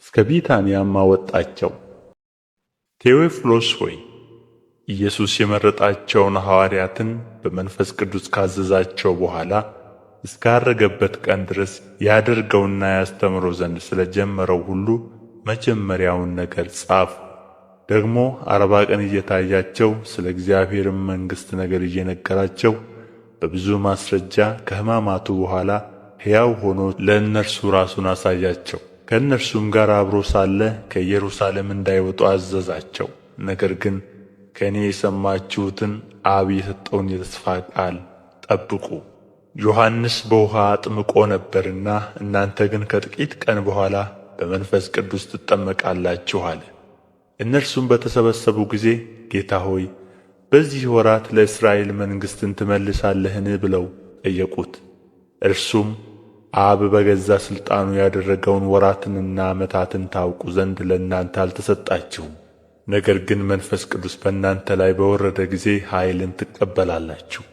እስከ ቢታንያም አወጣቸው። ቴዎፍሎስ ሆይ፣ ኢየሱስ የመረጣቸውን ሐዋርያትን በመንፈስ ቅዱስ ካዘዛቸው በኋላ እስካረገበት ቀን ድረስ ያደርገውና ያስተምረው ዘንድ ስለ ጀመረው ሁሉ መጀመሪያውን ነገር ጻፍሁ። ደግሞ 40 ቀን እየታያቸው ስለ እግዚአብሔርም መንግሥት ነገር እየነገራቸው በብዙ ማስረጃ ከሕማማቱ በኋላ ሕያው ሆኖ ለእነርሱ ራሱን አሳያቸው። ከእነርሱም ጋር አብሮ ሳለ ከኢየሩሳሌም እንዳይወጡ አዘዛቸው። ነገር ግን ከእኔ የሰማችሁትን አብ የሰጠውን የተስፋ ቃል ጠብቁ። ዮሐንስ በውኃ አጥምቆ ነበርና እናንተ ግን ከጥቂት ቀን በኋላ በመንፈስ ቅዱስ ትጠመቃላችሁ አለ። እነርሱም በተሰበሰቡ ጊዜ ጌታ ሆይ፣ በዚህ ወራት ለእስራኤል መንግሥትን ትመልሳለህን? ብለው ጠየቁት። እርሱም አብ በገዛ ሥልጣኑ ያደረገውን ወራትንና ዓመታትን ታውቁ ዘንድ ለእናንተ አልተሰጣችሁም፤ ነገር ግን መንፈስ ቅዱስ በእናንተ ላይ በወረደ ጊዜ ኃይልን ትቀበላላችሁ፣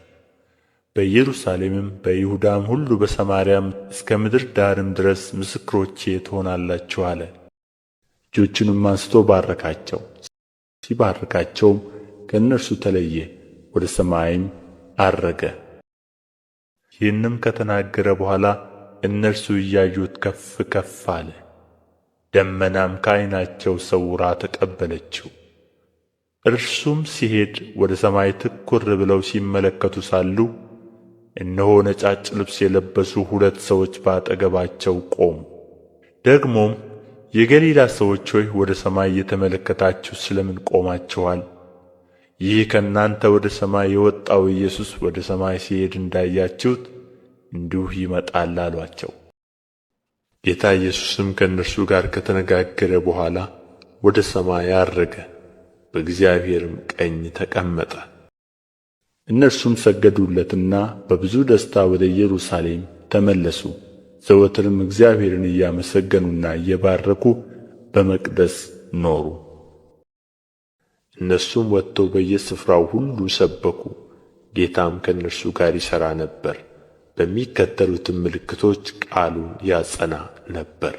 በኢየሩሳሌምም በይሁዳም ሁሉ በሰማርያም እስከ ምድር ዳርም ድረስ ምስክሮቼ ትሆናላችሁ አለ። እጆቹንም አንሥቶ ባረካቸው። ሲባርካቸውም ከእነርሱ ተለየ፣ ወደ ሰማይም ዐረገ። ይህንም ከተናገረ በኋላ እነርሱ እያዩት ከፍ ከፍ አለ፣ ደመናም ከዓይናቸው ሰውራ ተቀበለችው። እርሱም ሲሄድ ወደ ሰማይ ትኵር ብለው ሲመለከቱ ሳሉ እነሆ ነጫጭ ልብስ የለበሱ ሁለት ሰዎች በአጠገባቸው ቆሙ። ደግሞም የገሊላ ሰዎች ሆይ፣ ወደ ሰማይ እየተመለከታችሁ ስለ ምን ቆማችኋል? ይህ ከእናንተ ወደ ሰማይ የወጣው ኢየሱስ ወደ ሰማይ ሲሄድ እንዳያችሁት እንዲሁ ይመጣል አሉአቸው። ጌታ ኢየሱስም ከእነርሱ ጋር ከተነጋገረ በኋላ ወደ ሰማይ ዐረገ፣ በእግዚአብሔርም ቀኝ ተቀመጠ። እነርሱም ሰገዱለትና በብዙ ደስታ ወደ ኢየሩሳሌም ተመለሱ። ዘወትርም እግዚአብሔርን እያመሰገኑና እየባረኩ በመቅደስ ኖሩ። እነርሱም ወጥተው በየስፍራው ሁሉ ሰበኩ። ጌታም ከእነርሱ ጋር ይሠራ ነበር፣ በሚከተሉትም ምልክቶች ቃሉን ያጸና ነበር።